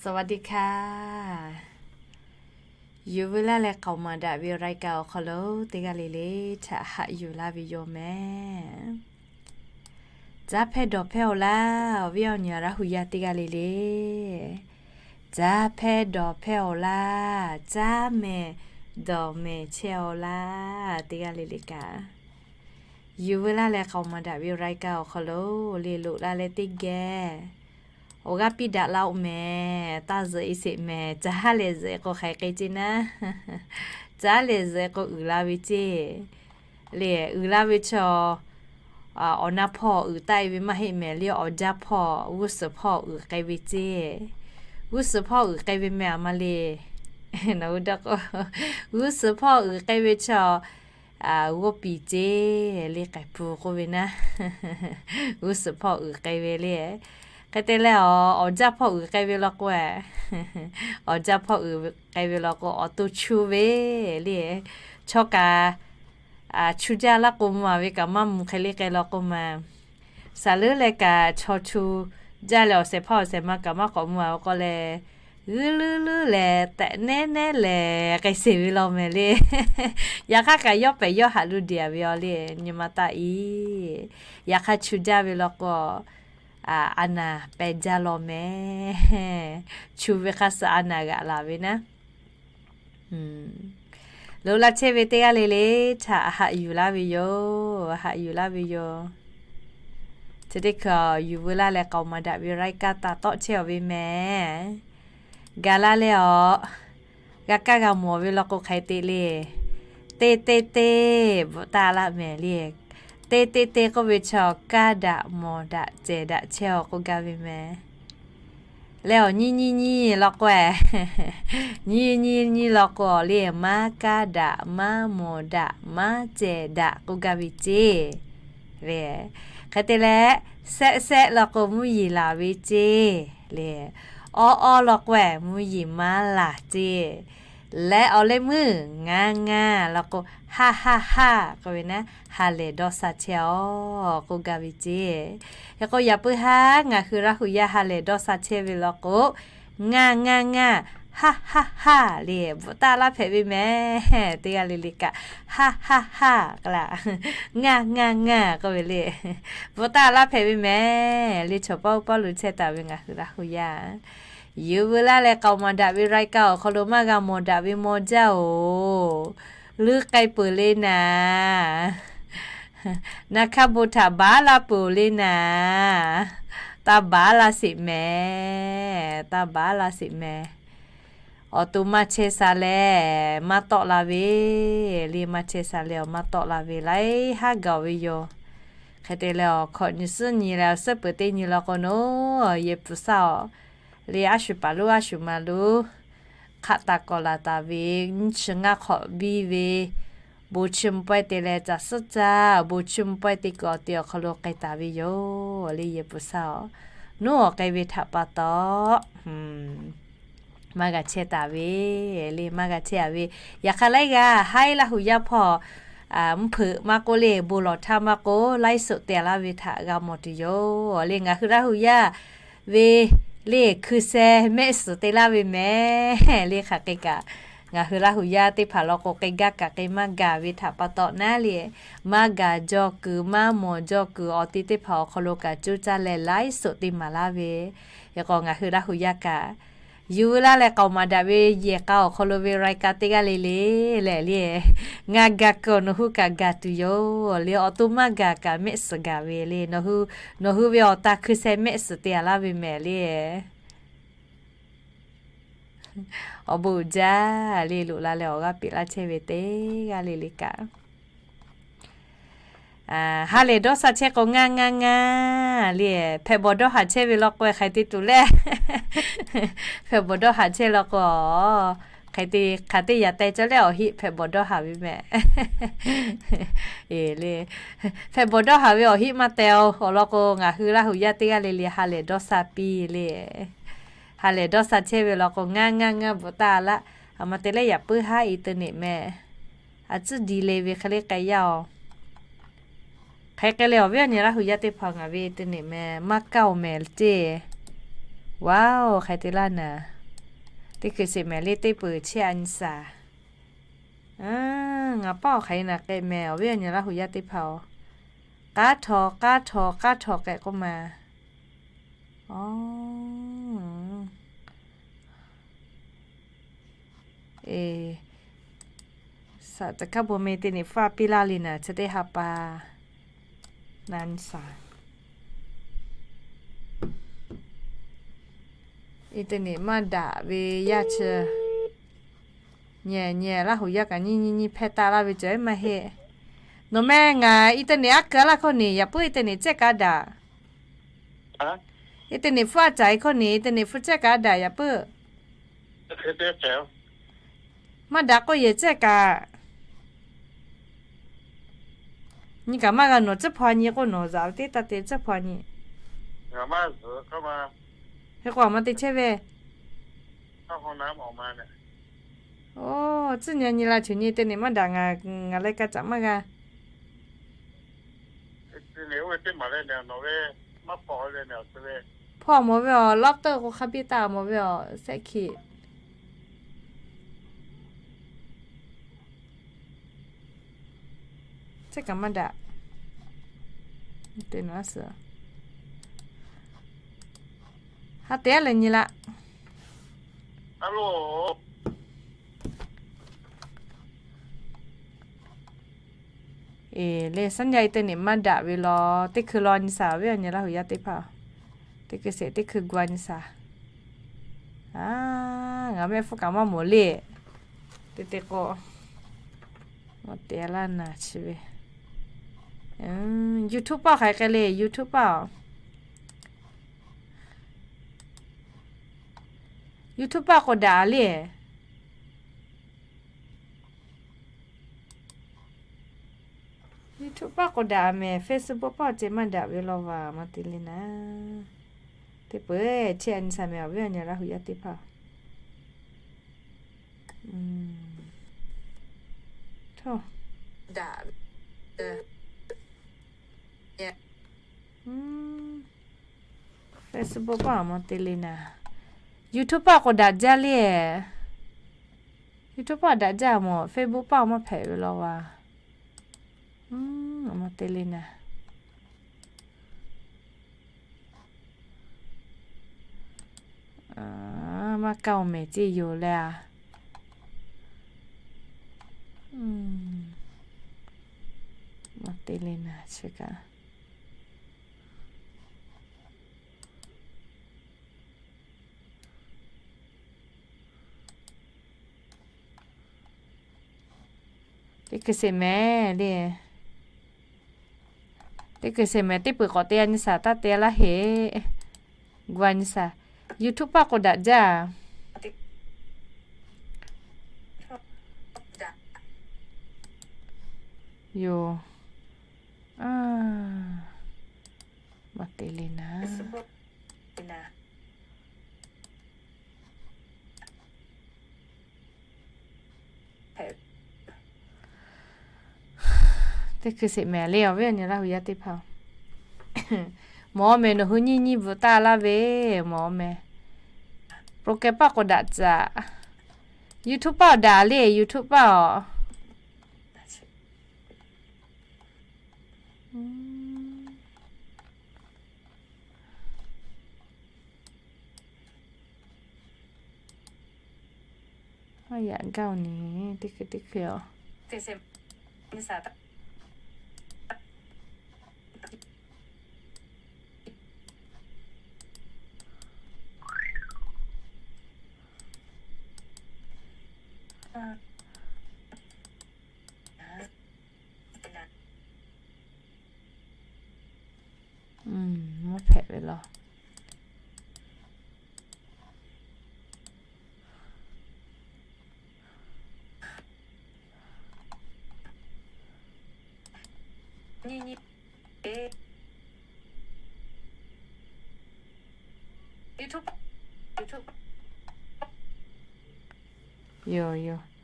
สวัสดีค่ะ Yuˬ veu laˇ leh k'aoˍ maˍ daꞈ ve รายการ awˬ hk'aw lo teˇ g'aˇ le le htaꞈ haꞈ yuˬ laˇ ve yoˬ mehˍ. Caˉ hpehˇ dawˬ hpehˇ-oˬ laˇ, awˬ viˉ awˬ nyi Laˇ hu yaˇ teˇ g'aˇ le le. Caˉ hpehˇ dawˬ hpehˇ-oˬ laˇ, caˉ mehˍ dawˬ mehˍ chehˇ-oˬ laˇ, teˇ g'aˇ le le kaꞈ. Yuˬ veu laˇ leh k'aoˍ maˍ daꞈ ve รายการ awˬ hk'aw lo le loꞈ la leh teˇ geh awˬ g'aˇ piˇ daꞈ laˇ-oˆ mehˍ. Taˇ zuhꞈ-e sheˍ mehˍ. Caˉ lehˬ zuhꞈ-e k'o hk'aˬ hk'e ceˇ naˉ, caˉ lehˬ zuhꞈ-e k'o uiˍ la ve ceˇ le. Uiˍ la ve chaw, awˬ na hpawˇ uiˍ taˆ-e ve maˇ heˆ mehˍ le. Awˬ jaˇ hpawˇ, g'uˇ suhˍ hpawˇ uiˍ k'ai ve ceˇ. G'uˇ suhˍ hpawˇ uiˍ k'ai ve meh a ma le. Nawˬ hui daꞈ k'o, g'uˇ suhˍ hpawˇ uiˍ k'ai ve chaw g'oˇ piˍ ceˇ le, k'ai pfuhˍ k'oˆ ve naˉ. G'uˇ suhˍ hpawˇ uiˍ k'ai ve le. Hk'e te leh, awˬ jaˇ hpawˇ uiˍ k'ai ve law k'o, awˬ jaˇ hpawˇ uiˍ k'ai ve law k'o, awˬ to chu ve le. Chaw kaꞈ chu jaˇ laˇ k'o mvuh-a ve kaꞈ maˇ mvuh hk'e le k'ai law k'o maˬ. Saˍ leuˉ leh kaꞈ chaw chu jaˇ leh awˬ shehˍ hpaˇ awˬ shehˍ ma kaꞈ maˇ k'awꞈ mvuh-a ve k'o leh, g'uiˇ leuˉ leuˉ leh tehꞈ nehˉ nehˉ lehˬ k'ai sheˍ ve law mehˍ le. Yaꞈ hk'aˇ kaꞈ yawˇ pehˬ yawˇ haꞈ lu deꞈ-a ve aw le, nyi ma taˆ-i. Yaꞈ hk'aˇ chu jaˇ ve law k'o, a naˍ peh jaˇ law mehˍ. Chu ve hk'a suh a naˍ g'aꞈ laˬ ve naˉ. Loꞈ la chehˇ ve teˇ g'aˇ le le htaꞈ haꞈ yuˬ laˇ ve yoˬ, haꞈ yuˬ laˇ ve yoˬ. Chi teˇ hkui yuˬ veu laˇ leh k'aoˍ maˍ daꞈ ve รายการ taˍ tawˆ chehˇ-aˬ ve mehˍ. Gaˬ la leh awˬ g'a kaˇ g'a mawˬ ve law k'o hk'aˬ hk'e te le. Teˇ teˇ teˇ bvuhꞈ taˇ laˇ mehˍ le. Teˇ teˇ teˇ k'oˆ ve chaw kaˇ daꞈ mawˬ daꞈ cehˬ daꞈ chehˇ-aˬ k'oˆ gaˇ ve mehˍ. Leh awˬ nyi nyi nyi law k'o, nyi nyi nyi law k'o le, maˇ kaˇ daꞈ maˇ mawˬ daꞈ maˇ cehˬ daꞈ k'oˆ gaˇ ve ceˇ. Hk'e te leh, sehˆ sehˆ law k'o mvuhˇ yeˬ laˬ ve ceˇ le. Awˇ awˇ law k'o mvuhˇ yeˬ maˇ laˬ ceˇ. Leh awˬ leh meuˇ ngaˇ ngaˇ law k'o, haˆ haˆ haˆ k'oˆ ve naˉ, ha lehˬ dawˇ sha chehˇ-aˬ k'oˆ gaˇ ve ceˇ. Hk'e k'o yaꞈ puiˉ haˉ ngaˬ hui Laˇ hu yaˇ ha lehˬ dawˇ sha chehˇ ve law k'o, ngaˇ ngaˇ ngaˇ, haˆ haˆ haˆ le bvuhꞈ taˇ laˇ hpehꞈ ve mehˍ. Teˇ g'aˇ le le kaꞈ, haˆ haˆ haˆ k'oˆ laˇ, ngaˇ ngaˇ ngaˇ k'oˆ ve le bvuhꞈ taˇ laˇ hpehꞈ ve mehˍ. Le chaw paw paw lo chehˇ taˍ ve ngaˬ hui Laˇ hu yaˇ, yuˬ veu laˇ leh k'aoˍ maˍ daꞈ ve รายการ awˬ hk'aw lo maˇ g'a mawˬ daꞈ ve maw jaˇ-oˬ. Leuˉ k'ai peuˬ le naˍ. Naˍ hkaˇ bon htaꞈ baˉ laˇ peuˬ le naˍ. Taˇ baˉ laˇ sheˍ mehˍ. Taˇ baˉ laˇ sheˍ mehˍ. Awˬ to maˇ chehˇ sha leh maˇ tawˆ la ve le, maˇ chehˇ sha leh awˬ maˇ tawˆ la ve laiˉ haˉ gaˬ-oˬ ve yoˬ. Hk'e te leh awˬ hkawꞈ nyi suhˉ nyi leh awˬ suhˉ peuˬ teˇ nyi law k'o, nawˬ yehˬ pfuhˍ saˇ-aˬ le, a shu paˍ lonˉ a shu ma lonˉ hk'aˆ taˍ kawꞈ laˬ taˍ ve, nyiˇ chi ngaˇ hk'awꞈ biˇ ve, bon chiˇ mvuh pawehˇ te leh caˬ suhˉ caˇ, bon chiˇ mvuh pawehˇ te kuiˬ awˬ te awˬ hk'aw lo k'ai taˍ ve yoˬ le, yehˬ pfuhˍ saˇ-aˬ. Nawˬ awˬ k'ai ve htaꞈ pa taw, maˇ g'a chehˇ taˍ ve le, maˇ g'a chehˇ taˍ ve. Yaꞈ hk'aˇ laiˉ g'aˇ haiˉ Laˇ hu yaˇ hpawˇ mvuhˇ hpeuꞈ maˇ k'oˆ le, bon lawˬ htaˇ maˇ k'oˆ, ไลฟ์สด te laˇ ve htaꞈ g'a mawˬ tuˬ yoˬ le. Ngaˬ hui Laˇ hu yaˇ ve le hkui sheh mehˆ suhˍ te laˇ ve mehˍ le. Hk'aˬ hk'e kaꞈ, ngaˬ hui Laˇ hu yaˇ teˇ hpaˍ law k'o, k'ai gaˇ kaꞈ k'ai maˇ gaˬ ve htaꞈ pa taw naˉ le, maˇ gaˬ jaw kuiˬ maˇ mawˬ jaw kuiˬ awˬ te teˇ hpaˍ awˬ hk'aw lo kaꞈ coˇ caˇ leh ไลฟ์สด te maˍ laˇ ve. Hk'e k'o ngaˬ hui Laˇ hu yaˇ kaꞈ, yuˬ veu laˇ leh k'aoˍ maˍ daꞈ ve yehˬ k'a awˬ hk'aw lo ve รายการ teˇ g'aˇ le le lehˬ le, ngaˬ gaˬ kuiˬ nawˬ hui kaꞈ gaˬ tuˬ yoˬ le. Awˬ to maˇ gaˬ kaꞈ mehˆ suhˍ gaˬ ve le. Nawˬ hui ve awˬ ta hkui sheh mehˆ suhˍ te-a laˇ ve mehˍ le. Awˬ bon uiˍ jaˇ le, loꞈ la leh awˬ g'aˇ peꞈ laˇ chehˇ ve teˇ g'aˇ le le kaꞈ, ha lehˬ dawˇ sha chehˇ k'o ngaˇ ngaˇ ngaˇ le, hpehꞈ bawˬ dawˇ haˍ chehˇ ve law k'o hk'aˬ hk'e te tuˬ le. Hpehꞈ bawˬ dawˇ haˍ chehˇ law k'o, hk'aˬ hk'e te hk'aˬ teˇ yaꞈ teh cawˇ leh awˬ heˆ hpehꞈ bawˬ dawˇ haˍ ve mehˍ. Hpehꞈ bawˬ dawˇ haˍ ve awˬ heˆ maˇ teh-oˬ. Awˬ lawn k'o ngaˬ hui Laˇ hu yaˇ teˇ g'aˇ le le ha lehˬ dawˇ sha piˇ le. Ha lehˬ dawˇ sha chehˇ ve law k'o ngaˇ ngaˇ ngaˇ bvuhꞈ taˇ laˇ. A ma te leh yaꞈ puiˉ haˉ internet mehˍ. A tcuhˉ di le ve hk'e le k'ai yaˇ-oˬ. Hk'e k'ai leh awˬ viˉ awˬ nyi Laˇ hu yaˇ teˇ hpaˍ ngaˬ ve internet mehˍ maˇ kaˇ-oˬ mehˍ ceˇ. Wow, hk'aˬ hk'e te laˇ naˍ. Teˇ hkui sheˍ mehˍ le teˇ peuˬ chehˇ a nyi shaˍ. Ngaˬ paˇ awˬ hk'aˬ hk'e naˍ k'ai mehˍ awˬ viˉ awˬ nyi Laˇ huˍ yaˇ teˇ hpaˍ-oˬ. K'aˉ htaw k'aˉ htaw k'aˉ htaw k'ehꞈ k'oˆ ma. Eˬ, saˍ taˍ kaˇ bon meh teˇ neꞈ hpfuhˇ a piˇ laˇ le naˍ, chi teˇ ha pa na nyi shaˍ. Eˬ, teˇ neꞈ maˇ daꞈ ve yaˇ chi. Nyi nyi Laˇ huˍ yaˇ kaꞈ nyi nyi nyi hpehˇ taˍ laˇ ve cawˬ maˇ heˆ. Nawˬ meh ngaˬ eˬ, teˇ neꞈ aˉ keu laˇ hkawˇ neˬ yaꞈ puiˉ eˬ, teˇ neꞈ cehˇ kaꞈ daꞈ. Eˬ, teˇ neꞈ hpfuhˇ a caˍ e hkawˇ neˬ, teˇ neꞈ hpfuhˇ cehˇ kaꞈ daꞈ yaꞈ puiˉ. Maˇ daꞈ k'oˆ yehˬ cehˇ kaꞈ. Nyi kaꞈ maˇ g'a nawˬ tcuhˉ hpaw nyi k'o, nawˬ zaꞈ ve teˇ taˇ te tcuhˉ hpaw nyi. Hk'e k'o a ma te chehˇ ve. Oˇ, tcuhˉ nyi nyi la cheuˬ nyi, teˇ neꞈ maˇ daꞈ ngaˬ, ngaˬ leh ka caꞈ maˇ g'a. Hpawˇ mawˬ ve awˬ, lawˇ teuˆ k'o hk'a biˇ taˇ mawˬ ve awˬ, sehˆ hkiˬ. Tcuhˉ kaꞈ maˇ daꞈ. Te naˍ suhˍ. Ha te aˉ leh nyi laˇ. Eˬ, leh saˉ nyi eˬ, teˇ neꞈ maˇ daꞈ ve law, teˇ hkui law nyi shaˍ, awˬ viˉ awˬ nyi Laˇ huˍ yaˇ teˇ hpaˍ. Teˇ hkui sheˍ teˇ hkui gu a nyi shaˍ. Ngaˬ mehˆ hpfuhˇ kaꞈ maˇ mawˬ le. Te te k'o, maˇ te laˇ naˍ chi ve. YouTube paˇ hk'aˬ hk'e le, YouTube paˇ-oˬ. YouTube paˇ k'o daꞈ le. YouTube paˇ k'o daꞈ mehˍ, Facebook paˇ ceh maˇ daꞈ ve law vaˬ, maˇ te le naˍ. Teˇ peuˬ chehˇ a nyi shaˍ mehˍ, awˬ viˉ awˬ nyi Laˇ huˍ yaˇ teˇ hpaˍ. Facebook paˇ maˇ te le naˍ. YouTube paˇ k'o daꞈ jaˇ le. YouTube paˇ daꞈ jaˇ mawˬ, Facebook paˇ maˇ hpehꞈ ve law vaˬ. Maˇ te le naˍ. Maˇ kaˇ-oˬ mehˍ ceˇ yoˬ leh a. Maˇ te le naˍ chi kaꞈ. Teˇ hkui sheˍ mehˍ le. Teˇ hkui sheˍ mehˍ, teˇ peuˬ k'awꞈ te a nyi shaˍ, taˇ te laˇ heˆ. Gu a nyi shaˍ. YouTube paˇ k'o daꞈ jaˇ yoˬ. Maˇ te le naˍ. Teˇ hkui sheˍ mehˍ le, awˬ viˉ awˬ nyi Laˇ huˍ yaˇ teˇ hpaˍ. Mawˬ mehˍ, nawˬ hui nyiˇ nyiˇ bvuhꞈ taˇ laˇ ve, mawˬ mehˍ. Program paˇ k'o daꞈ jaˇ. YouTube paˇ daꞈ le, YouTube paˇ-oˬ. Maˇ yaꞈ gaˇ-oˬ ni, teˇ hkui teˇ hkui-oˬ. Maˇ hpehꞈ ve law. Yoˬ, yoˬ.